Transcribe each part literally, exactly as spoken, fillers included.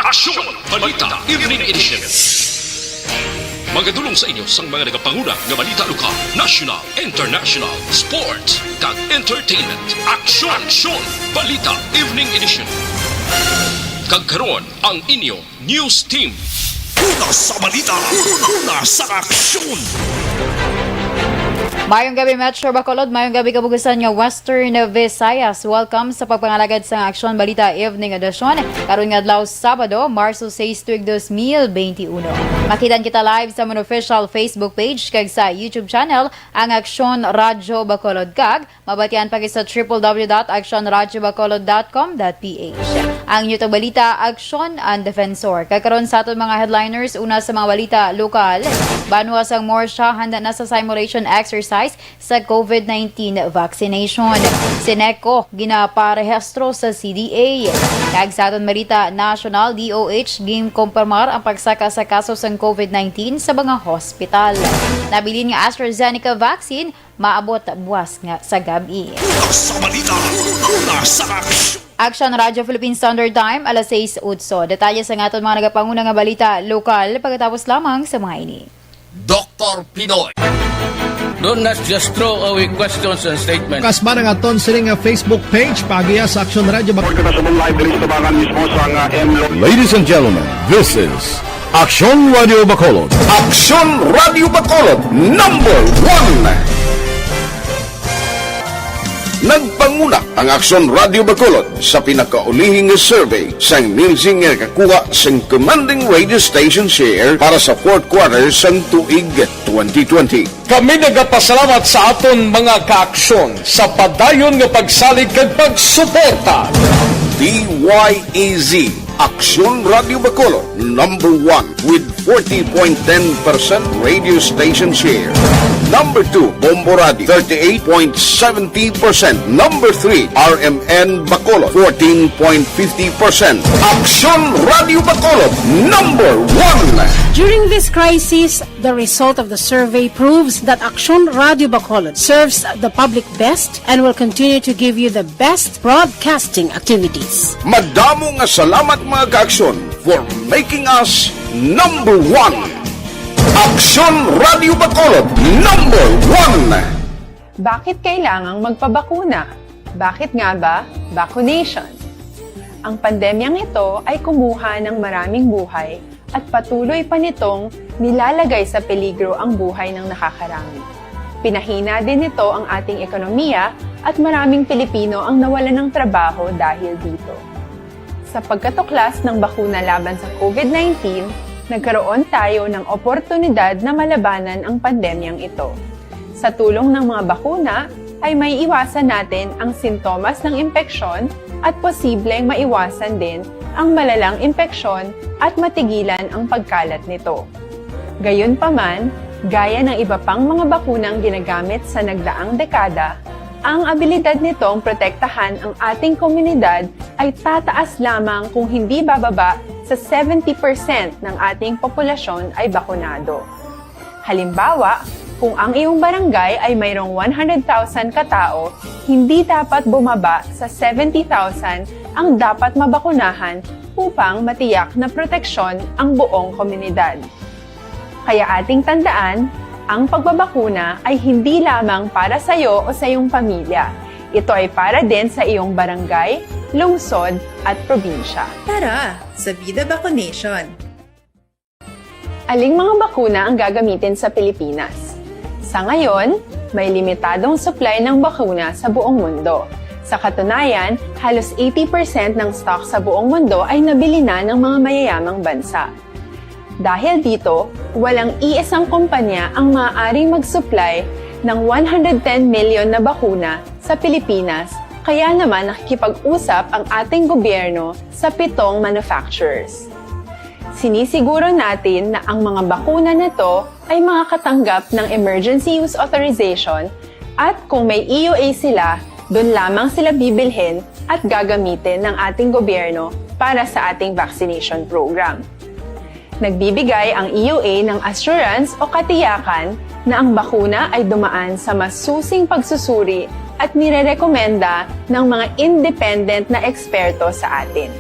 Aksyon Balita Evening Edition. Magadulong sa inyo sang mga nagapanguna nga balita lokal, national, international, sports, kag entertainment. Aksyon! Aksyon! Balita Evening Edition. Kag karon, ang inyo news team. Una sa balita, una sa aksyon. Mayong gabi, Metro Bacolod. Mayong gabi, kabugasan nga Western Visayas. Welcome sa pagpangalagad sa Aksyon Balita Evening Edition. Karon nga adlaw, Sabado, Marso sais, tuig dos mil benti uno. Makitan kita live sa amon official Facebook page kag sa YouTube channel, ang Aksyon Radyo Bacolod, kag mabatian pa gid sa triple W dot aksyon radyo bacolod dot com dot P H. Ang inyo tagbalita, Aksyon ang Defensor. Kag karon sa aton mga headliners, una sa mga balita lokal, banwa sang Murcia handa na sa simulation exercise sa COVID nineteen vaccination. Sineco ginaparehistro sa C D A. Kag sa aton balita nasyonal, D O H ginkumpirmar ang pagsaka sa kaso sang COVID nineteen sa mga hospital. Nabilin nga AstraZeneca vaccine maabot buwas nga sa gab-i. Sa balita, una sa aksyon. Aksyon Radyo Philippine Standard Time, alas sais otso. Detalye sa aton mga nagapanguna nga balita lokal pagkatapos lamang sa mga ini. Doktor Pinoy. Don't not just throw away questions and statements. Kas man ang aton sini nga Facebook page, pagiya sa Aksyon Radyo Bac- Kita sa live diri sa tabangan mismo sa nga M Lo- Ladies and gentlemen, this is Aksyon Radio Bacolod. Aksyon Radio Bacolod, number one. Nagpanguna ang Aksyon Radio Bacolod sa pinakaulihi nga survey sang Nielsen nga nakakuha sang commanding radio station share para sa fourth quarter sang tuig twenty twenty. Kami nagapasalamat sa aton mga kaaksyon sa padayon nga pagsalig kag pagsuporta. D Y E Z, Aksyon Radio Bacolod, number one with forty point ten percent radio station share. Number two, Bombo Radio, thirty-eight point seventy percent. Number three, R M N Bacolod, fourteen point fifty percent. Aksyon Radio Bacolod, number one. During this crisis, the result of the survey proves that Aksyon Radio Bacolod serves the public best and will continue to give you the best broadcasting activities. Madamo nga salamat, mga kaaksyon, for making us number one. Aksyon Radio Bacolod, number one. Bakit kailangang magpabakuna? Bakit nga ba vaccination? Ang pandemyang ito ay kumuha ng maraming buhay at patuloy pa nitong nilalagay sa peligro ang buhay ng nakakarami. Pinahina din nito ang ating ekonomiya at maraming Pilipino ang nawalan ng trabaho dahil dito. Sa pagkatuklas ng bakuna laban sa COVID nineteen, nagkaroon tayo ng oportunidad na malabanan ang pandemyang ito. Sa tulong ng mga bakuna, ay may iwasan natin ang sintomas ng impeksyon at posibleng maiwasan din ang malalang impeksyon at matigilan ang pagkalat nito. Gayunpaman, gaya ng iba pang mga bakunang ginagamit sa nagdaang dekada, ang abilidad nitong protektahan ang ating komunidad ay tataas lamang kung hindi bababa sa seventy percent ng ating populasyon ay bakunado. Halimbawa, kung ang iyong barangay ay mayroong one hundred thousand katao, hindi dapat bumaba sa seventy thousand ang dapat mabakunahan upang matiyak na proteksyon ang buong komunidad. Kaya ating tandaan, ang pagbabakuna ay hindi lamang para sa iyo o sa iyong pamilya. Ito ay para din sa iyong barangay, lungsod, at probinsya. Tara, sa Vida Vaccination! Aling mga bakuna ang gagamitin sa Pilipinas? Sa ngayon, may limitadong supply ng bakuna sa buong mundo. Sa katunayan, halos eighty percent ng stock sa buong mundo ay nabili na ng mga mayayamang bansa. Dahil dito, walang iisang kumpanya ang maaaring mag-supply ng one hundred ten million na bakuna sa Pilipinas, kaya naman nakikipag-usap ang ating gobyerno sa pitong manufacturers. Sinisiguro natin na ang mga bakuna na to ay makakatanggap ng emergency use authorization at kung may E U A sila, doon lamang sila bibilhin at gagamitin ng ating gobyerno para sa ating vaccination program. Nagbibigay ang E U A ng assurance o katiyakan na ang bakuna ay dumaan sa masusing pagsusuri at nirerekomenda ng mga independent na eksperto sa atin.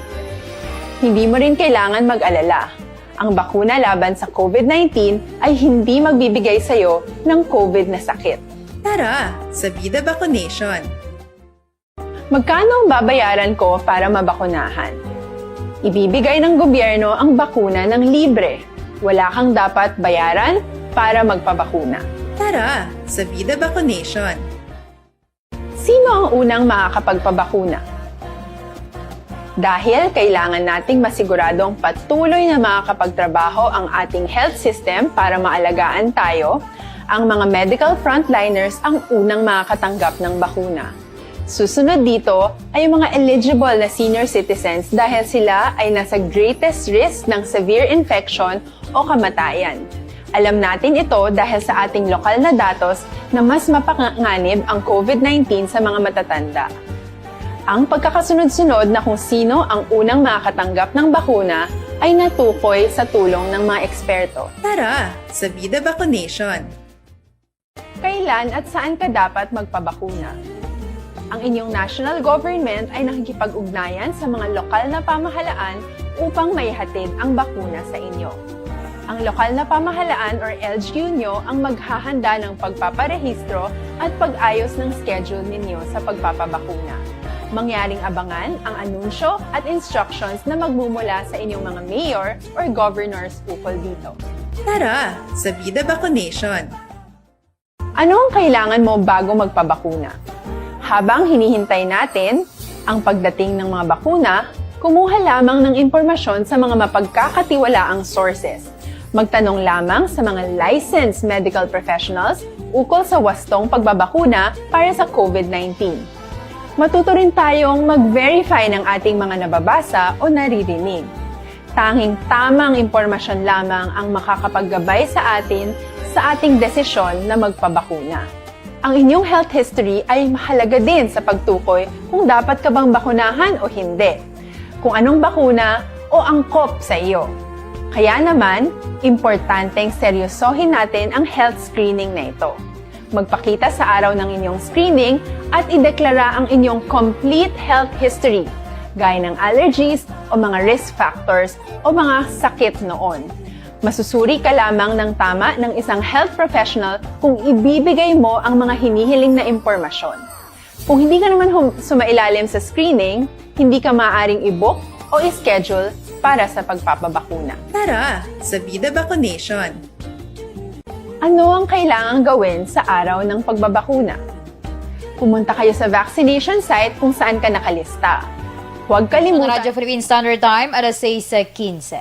Hindi mo rin kailangan mag-alala. Ang bakuna laban sa COVID nineteen ay hindi magbibigay sa iyo ng COVID na sakit. Tara sa Bida Vaccination! Magkano ang babayaran ko para mabakunahan? Ibibigay ng gobyerno ang bakuna ng libre. Wala kang dapat bayaran para magpabakuna. Tara sa Bida Vaccination! Sino ang unang makakapagpabakuna? Dahil kailangan nating masiguradong patuloy na makakapagtrabaho ang ating health system para maalagaan tayo, ang mga medical frontliners ang unang makakatanggap ng bakuna. Susunod dito ay ang mga eligible na senior citizens dahil sila ay nasa greatest risk ng severe infection o kamatayan. Alam natin ito dahil sa ating lokal na datos na mas mapanganib ang COVID nineteen sa mga matatanda. Ang pagkakasunod-sunod na kung sino ang unang makakatanggap ng bakuna ay natukoy sa tulong ng mga eksperto. Tara sa Bida Vaccination! Kailan at saan ka dapat magpabakuna? Ang inyong national government ay nakikipag-ugnayan sa mga lokal na pamahalaan upang maihatid ang bakuna sa inyo. Ang lokal na pamahalaan or L G U nyo ang maghahanda ng pagpaparehistro at pag-ayos ng schedule ninyo sa pagpapabakuna. Mangyaring abangan ang anunsyo at instructions na magmumula sa inyong mga mayor or governors ukol dito. Tara sa Bida Vaccination! Ano ang kailangan mo bago magpabakuna? Habang hinihintay natin ang pagdating ng mga bakuna, kumuha lamang ng impormasyon sa mga mapagkakatiwalaang sources. Magtanong lamang sa mga licensed medical professionals ukol sa wastong pagbabakuna para sa COVID nineteen. Matuto rin tayong mag-verify ng ating mga nababasa o naririnig. Tanging tamang impormasyon lamang ang makakapaggabay sa atin sa ating desisyon na magpabakuna. Ang inyong health history ay mahalaga din sa pagtukoy kung dapat ka bang bakunahan o hindi, kung anong bakuna o angkop sa iyo. Kaya naman, importanteng seryosohin natin ang health screening na ito. Magpakita sa araw ng inyong screening at ideklara ang inyong complete health history, gaya ng allergies o mga risk factors o mga sakit noon. Masusuri ka lamang ng tama ng isang health professional kung ibibigay mo ang mga hinihiling na impormasyon. Kung hindi ka naman hum- sumailalim sa screening, hindi ka maaaring i-book o i-schedule para sa pagpapabakuna. Tara sa Bida Vaccination! Ano ang kailangang gawin sa araw ng pagbabakuna? Pumunta kayo sa vaccination site kung saan ka nakalista. Huwag Ang kalimutan Radyo Philippine Standard Time, alas sais quince.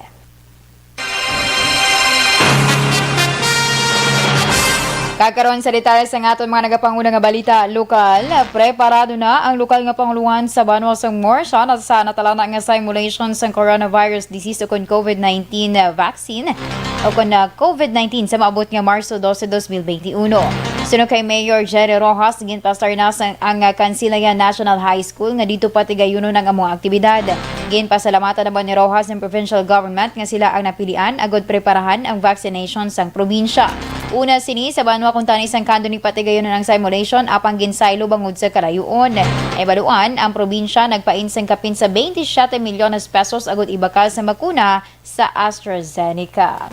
Kag karon sa detalye sang aton mga nagapanguna nga balita lokal, preparado na ang lokal nga pangulohan sa banwa sang Morsha na sa natalana nga simulation sang coronavirus disease ukon COVID nineteen vaccine ukon na COVID nineteen sa maabot nga Marso dose, dos mil benti uno. Suno kay Mayor Jerry Rojas, ginpastar na sang ang Kansilayan National High School nga didto patigayunon ang among aktibidad. Ginpasalamatan naman ni Rojas ang provincial government nga sila ang napilian agud preparahan ang vaccination sang probinsya. Una sini sa banwa kuntani sang kandon ni patigayonon ang simulation apang ginsaylo bangod sa kalayuon. Ay baluan, ang probinsya nagpain sang kapin sa twenty-seven milyones pesos agud ibakal sa bakuna sa AstraZeneca.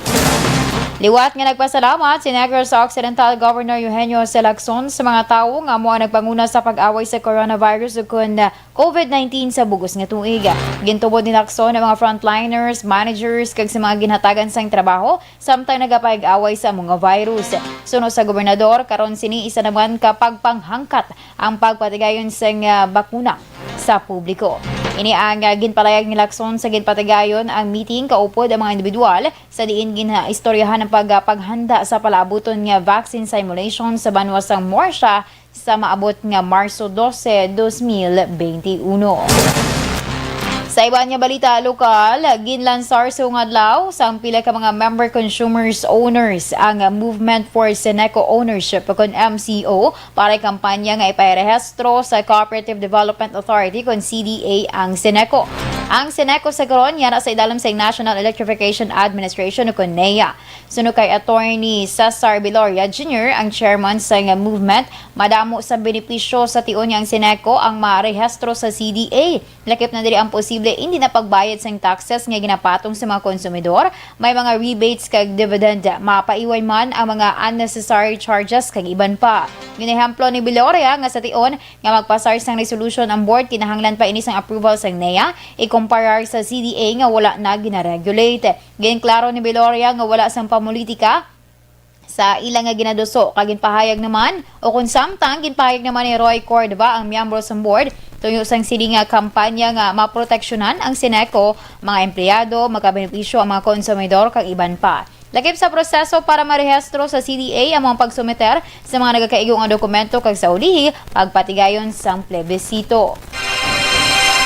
Liwat nga nagpasalamat si Negros Occidental Governor Eugenio C. Lacson sa mga tawo nga amo ang nagpanguna sa pag-away sa coronavirus ukon COVID nineteen sa bugos nga tuig. Gintubod ni Lacson ang mga frontliners, managers, kag sa mga ginhatagan sang trabaho samtang nagapahig-away sa amo nga virus. Suno sa gobernador, karon sini isa naman ka pagpanghangkat ang pagpatigayon sang, ah, bakuna sa publiko. Ini ang, ah, ginpalayag ni Lacson sa ginpatigayon ang meeting kaupod ang mga individual sa diin ginaistoryahan ang pagpaghanda sa palaabuton nga vaccine simulation sa banwa sang Morsha sa maabot nga Marso dose, dos mil benti uno. Sa iban nga balita lokal, ginlansar sa adlaw sang pila ka mga member consumers owners ang Movement for Seneco Ownership, kon M C O, para kampanya nga iparehistro sa Cooperative Development Authority, kon C D A, ang Seneco. Ang Seneco sa karon yana sa idalom sa National Electrification Administration, kon NEA. Suno kay Attorney Cesar Viloria Junior, ang chairman sang movement, madamo sa benepisyo sa tion nga ang Ceneco ang marehistro sa C D A. Lakip na diri ang posible hindi na pagbayad sang taxes nga ginapatong sa mga konsumidor, may mga rebates kag dividend, mapaiway man ang mga unnecessary charges kag iban pa. Ginehemplo ni Viloria nga sa tion nga magpasar sang resolution ang board, kinahanglan pa ini sang approval sang nea, ikumparar sa C D A nga wala na ginaregulate. Ginklaro ni Viloria nga wala sang pamulitika sa ila nga ginaduso, kag ginpahayag naman, o kon samtang ginpahayag naman ni Roy Cordova, ang miyembro sang board, tuyo sang sini nga kampanya nga maproteksyonan ang Ceneco, mga empleyado, makabenepisyo ang mga konsumidor, kag iban pa. Lakip sa proseso para marehistro sa C D A ang mga pagsumiter sa mga nagakaigo nga dokumento kag sa ulihi, pagpatigayon sang plebisito.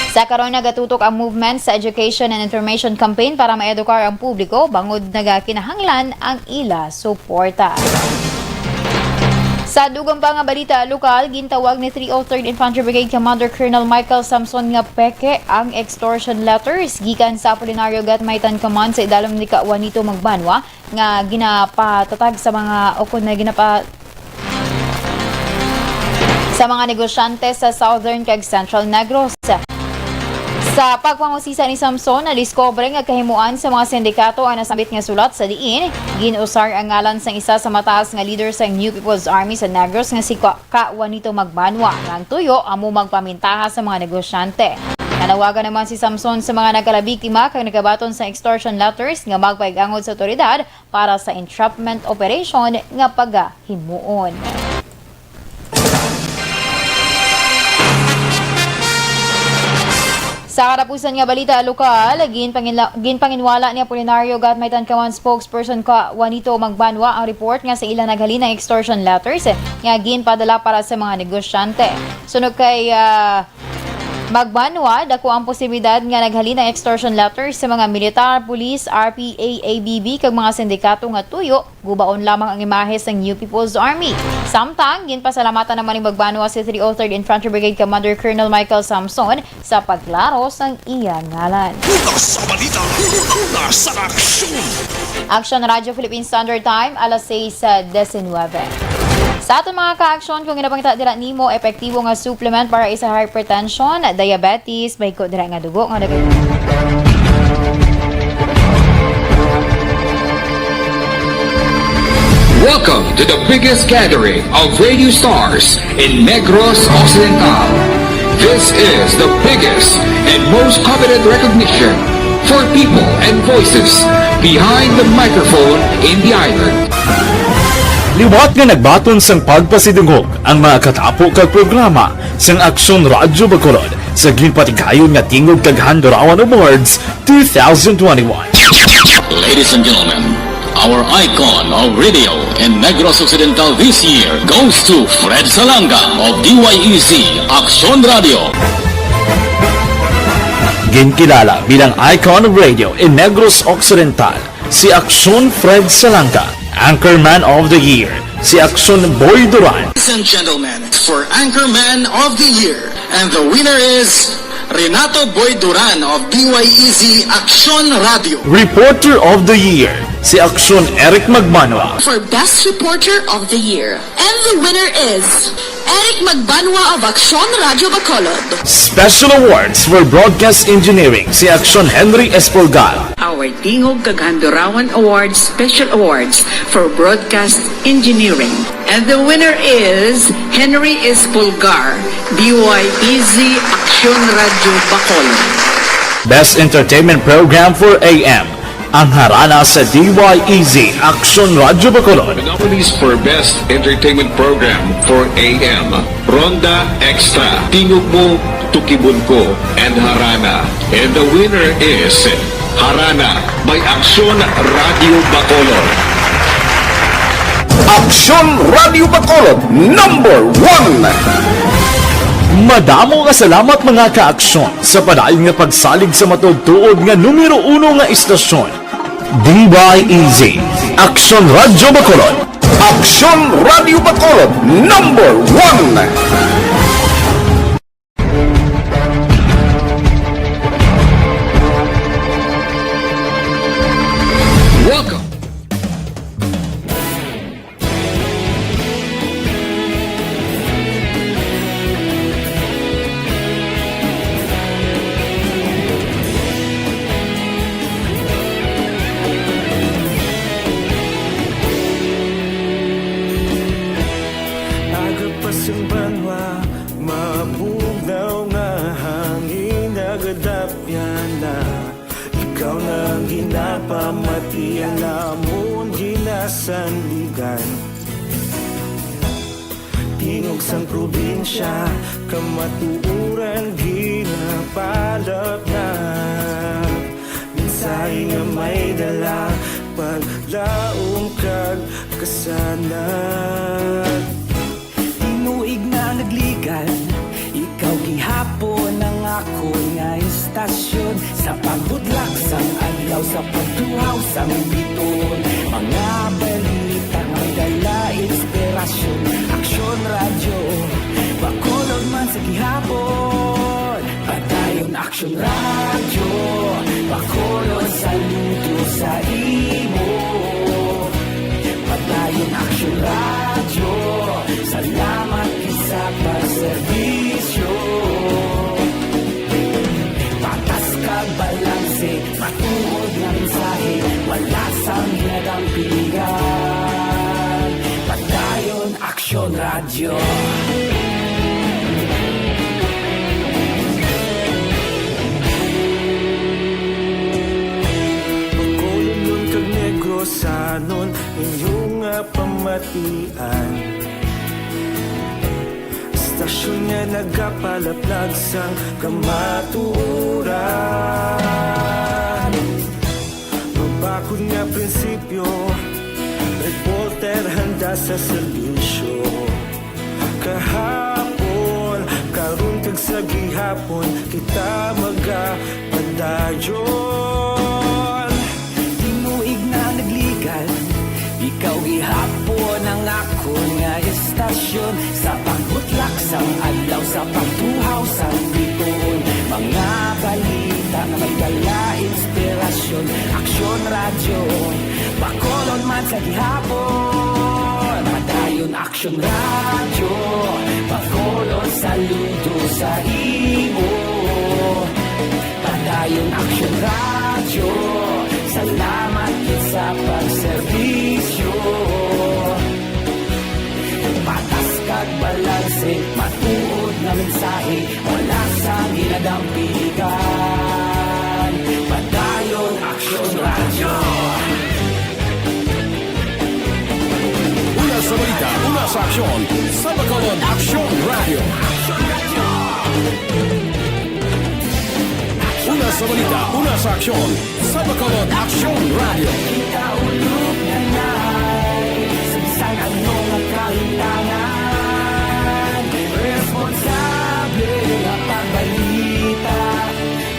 Sa karon, nagatutok ang movement sa education and information campaign para maedukar ang publiko bangod nagakinahanglan ang ila suporta. Sa dugang pa nga balita lokal, gintawag ni three oh third Infantry Brigade Commander Colonel Michael Samson nga peke ang extortion letters gikan sa Apolinario Gatmaitan Command sa idalom ni Ka Juanito Magbanwa nga ginapatatag sa mga, o kun na ginapa-, sa mga negosyante sa Southern kag Central Negros. Sa pagpangusisa ni Samson, nadiskubre nga kahimuan sa mga sindikato ang nasambit nga sulat sa diin ginusar ang ngalan sang isa sa mataas nga leader sang New People's Army sa Negros nga si Ka-, Ka Juanito Magbanwa, nga ang tuyo amo magpamintaha sa mga negosyante. Nanawagan naman si Samson sa mga nagkalabiktima kag nagabaton sa extortion letters nga magpaig-angod sa awtoridad para sa entrapment operation nga pagahimuon. Sa katapusan nga balita lokal, ginpanginla-, ginpanginwala ni Apolinario Gatmaitan Command Spokesperson Ka Juanito Magbanwa ang report nga sa ila naghalin ang extortion letters nga ginpadala para sa mga negosyante. Suno kay, ah, Magbanwa, dako ang posibilidad nga naghalin ang extortion letters sa mga militar, pulis, R P A, A B B, kag mga sindikato nga tuyo gubaon lamang ang imahe sang New People's Army. Samtang, ginpasalamatan naman ni Magbanwa si three oh third Infantry Brigade Commander Colonel Michael Samson sa pagklaro sang iya ngalan. Una sa balita, una sa aksyon. Aksyon Radyo Philippine Standard Time, alas sais diecinuebe. Sa aton mga kaaksyon, kung ginapangita dira nimo epektibo nga supplement para sa hypertension, diabetes, may ko dira nga dugo nga nag- Welcome to the biggest gathering of radio stars in Negros Occidental. This is the biggest and most coveted recognition for people and voices behind the microphone in the island. Liwat nga nagbaton sang pagpasidungog ang mga katapo kag programa sang Aksyon Radyo Bacolod sa ginpatigayon nga Tingog kag Handurawan Awards two thousand twenty-one. Ladies and gentlemen, our icon of radio in Negros Occidental this year goes to Fred Salanga of D Y E Z Aksyon Radio. Ginkilala bilang icon of radio in Negros Occidental si Aksyon Fred Salanga, Anchorman of the Year si Aksyon Boy Duran. Ladies and gentlemen, for Anchorman of the Year, and the winner is Renato Boy Duran of D Y E Z Aksyon Radio. Reporter of the Year si Aksyon Eric Magbanwa. For Best Reporter of the Year, and the winner is Eric Magbanwa of Aksyon Radio Bacolod. Special Awards for Broadcast Engineering si Aksyon Henry Espolgar. Our Tingog kag Handurawan Awards Special Awards for Broadcast Engineering. And the winner is Henry Espolgar, D Y E Z Aksyon Radio Bacolod. Best Entertainment Program for A M, ang Harana sa D Y E Z Aksyon Radio Bacolod. The nominees for Best Entertainment Program for A M, Ronda Extra, Tingog Mo, Tukibon Ko, and Harana. And the winner is Harana by Aksyon Radio Bacolod. Aksyon Radio Bacolod, number one. Madamo nga salamat, mga kaaksyon, sa padayon nga pagsalig sa matuod-tuod nga numero uno nga istasyon, D Y E Z, Aksyon Radio Bacolod. Aksyon Radio Bacolod, number one. Welcome. Iya namon ginasandigan. Tingog sang probinsya, kamatuoran ginapalapnag. Mensahe nga may dala, paglaom kag kasanag. Tinuig na nagligan, ikaw gihapon ang akon nga istasyon. Sa pagbudlak sang adlaw, sa pagtuhaw sang biton, mga balita nga may dala inspirasyon. Aksyon Radyo, Bacolod man sa gihapon. Padayon Aksyon Radyo, Bacolod, saludo sa imo. Padayon Aksyon Radyo, salamat gid sa pagserbisyo. Patas kag balanse, matuod nga mensahe, wala sang ginadampigan. Padayon Aksyon Radyo. Bacolodnon kag Negrosanon, inyo nga pamatian. Istasyon nga nagapalaplag sang kamatuoran. Mabakod nga prinsipyo, reporter handa sa serbisyo. Kahapon, karon kag sa gihapon, kita magapadayon. Tinuig na nagligan, ikaw gihapon ang akon nga istasyon. Sa pagbutlak sang adlaw, sa pagtuhaw sang bituon, mga balita nga may dala inspirasyon. Aksyon Radyo, Bacolod man sa gihapon. Padayon Aksyon Radyo, Bacolod, saludo sa imo. Padayon Aksyon Radyo, salamat gid sa pagserbisyo. Patas kag balanse, matuod nga mensahe, wala sang ginadampigan. Padayon Aksyon Radyo. Una sa balita, una sa aksyon, sa Bacolod Aksyon Radyo. Una sa balita, una sa aksyon, sa Bacolod Aksyon Radyo. Kita ulog na nai sa bisan ano nga kahitangan. Responsable nga pagbalita,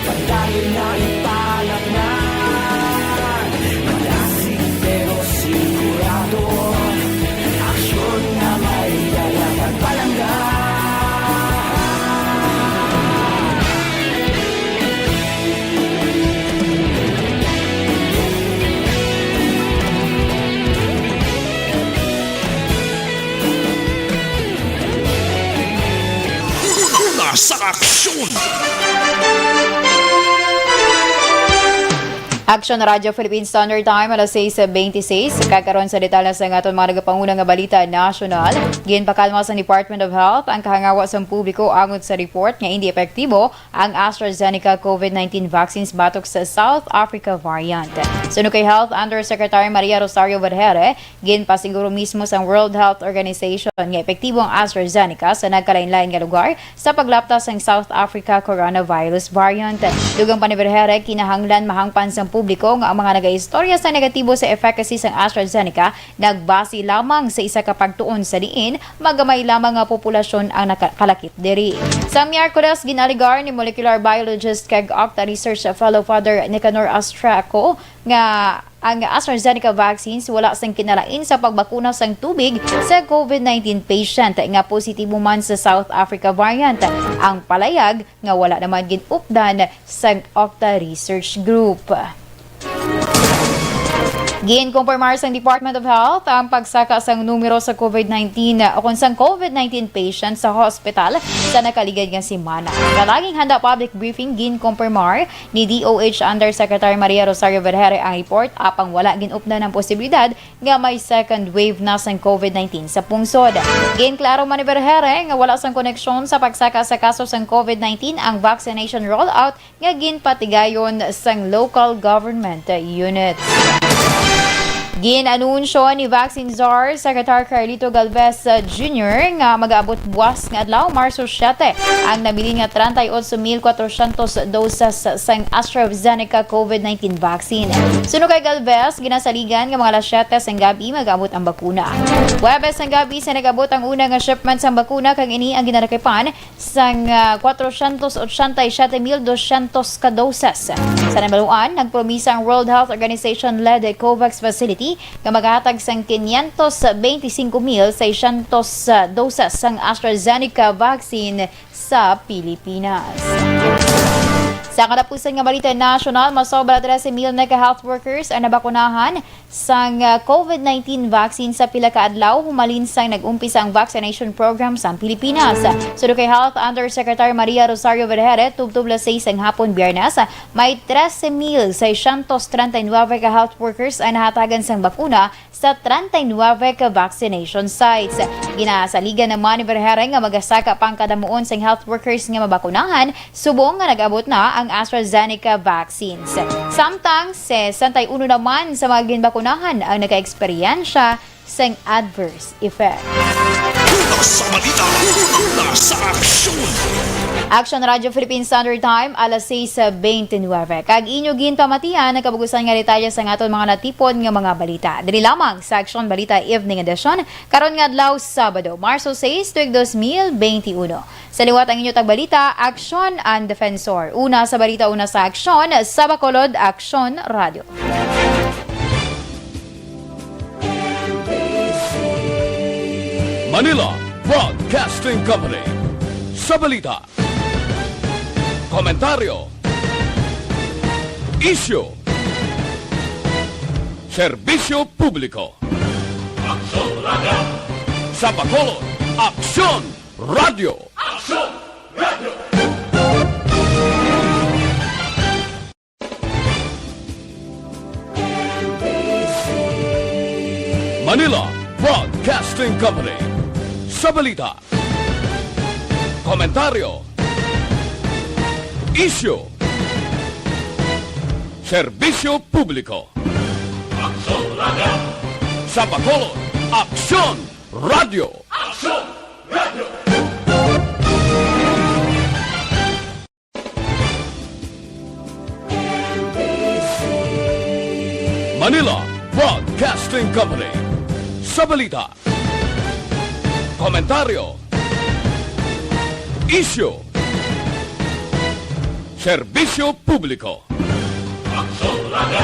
padayon na ipalapngan. Malasig pero sigurado, aksyon nga may dala kag palangga. Una sa aksyon. Aksyon Radyo Philippine Standard Time, alas sais beintiseis. Kag karon sa detalye sang aton mga nagapanguna nga balita nasyonal. Ginpakalma sang Department of Health ang kahangawa sang publiko angot sa report nga indi epektibo ang AstraZeneca COVID nineteen vaccines batok sa South Africa variant. Suno kay Health Undersecretary Maria Rosario Vergeire, ginpasiguro mismo sang World Health Organization nga epektibo ang AstraZeneca sa nagkalainlain nga lugar sa paglapta sang South Africa coronavirus variant. Dugang pa ni Vergeire, kinahanglan mahangpan sang publiko nga ang mga nagaistorya sa negatibo sa efficacy sang AstraZeneca nagbase lamang sa isa ka pagtuon sa diin magamay lamang nga populasyon ang nakalakip diri. Sa Miyerkules, gin-alegar ni molecular biologist kag Octa Research Fellow Father Nicanor Astraco nga ang AstraZeneca vaccines wala sang kinalain sa pagbakuna sang tubig sa COVID nineteen patient nga positibo man sa South Africa variant. Ang palayag nga wala naman gin-updan sang Octa Research Group. Ginkumpirmar sang Department of Health ang pagsaka sang numero sa COVID nineteen o kon sang COVID nineteen patient sa hospital sa nakaligad nga semana. Sa laging handa public briefing, ginkumpirmar ni D O H Undersecretary Maria Rosario Vergeire ang report, apang wala gin-updan ang posibilidad nga may second wave na sang COVID nineteen sa pungsod. Ginklaro man ni Vergeire nga wala sang koneksyon sa pagsaka sa kaso sang COVID nineteen ang vaccination rollout nga ginpatigayon sang local government units. Gin-anunsyo ni Vaccine Czar Secretary Carlito Galvez, uh, Junior nga mag-aabot buwas nga adlaw, Marso siete, ang nabilin nga treinta y ocho mil cuatrocientos doses sang AstraZeneca COVID nineteen vaccine. Suno kay Galvez, ginasaligan nga mga alas siete sang gabi mag-abot ang bakuna. Huwebes sang gabi sa nag-abot ang una nga shipment sang bakuna, kag ini ang ginarakipan sang, ah, cuatrocientos ochenta y siete mil doscientos ka doses. Sa nabaluan, nagpromisa ang World Health Organization-led COVAX facility nga maghatag sang quinientos veinticinco mil seiscientos, ah, doses sang AstraZeneca vaccine sa Pilipinas. Sa katapusan nga balita nasyonal, masobra trese mil na ka health workers ang nabakunahan sang, ah, COVID nineteen vaccine sa pila ka adlaw humalin sang nag-umpisa ang vaccination program sa Pilipinas. Suno kay Health Undersecretary Maria Rosario Vergere, tubtob las seis sang hapon, Biyernes, may trese mil seiscientos treinta y nueve ka health workers ang nahatagan sang bakuna sa treinta y nueve ka vaccination sites. Ginasaligan naman ni Vergere nga magasaka pa ang kadamuon sang health workers nga mabakunahan subong nga nag-abot na ang AstraZeneca vaccines. Samtang, sesenta y uno naman sa mga ginbakunahan ang nakaeksperyensya sang adverse effect. Una sa balita, una sa aksyon. Aksyon Radyo Philippine Standard Time, alas sais beintinuebe. Kag inyo ginpamatian ang kabugusan nga detalye sa aton mga natipon nga mga balita. Diri lamang sa Aksyon Balita Evening Edition, karon nga adlaw, Sabado, Marso sais, tuig dos mil beintiuno. Sa liwat ang inyo tagbalita, Aksyon ang Defensor. Una sa balita, una sa aksyon, sa Bacolod, Aksyon Radio. Manila Broadcasting Company. Sa balita, komentaryo, isyu, serbisyo publiko. Aksyon Radio. Sa Bacolod, Aksyon Radio. Aksyon Radio. Manila Broadcasting Company. Sa balita, komentaryo, isyu, serbisyo publiko. Aksyon Radio. Sa Bacolod, Aksyon Radio. Aksyon Radio. Manila Broadcasting Company. Sa balita, komentaryo, isyu, serbisyo publiko. Aksyon Radio.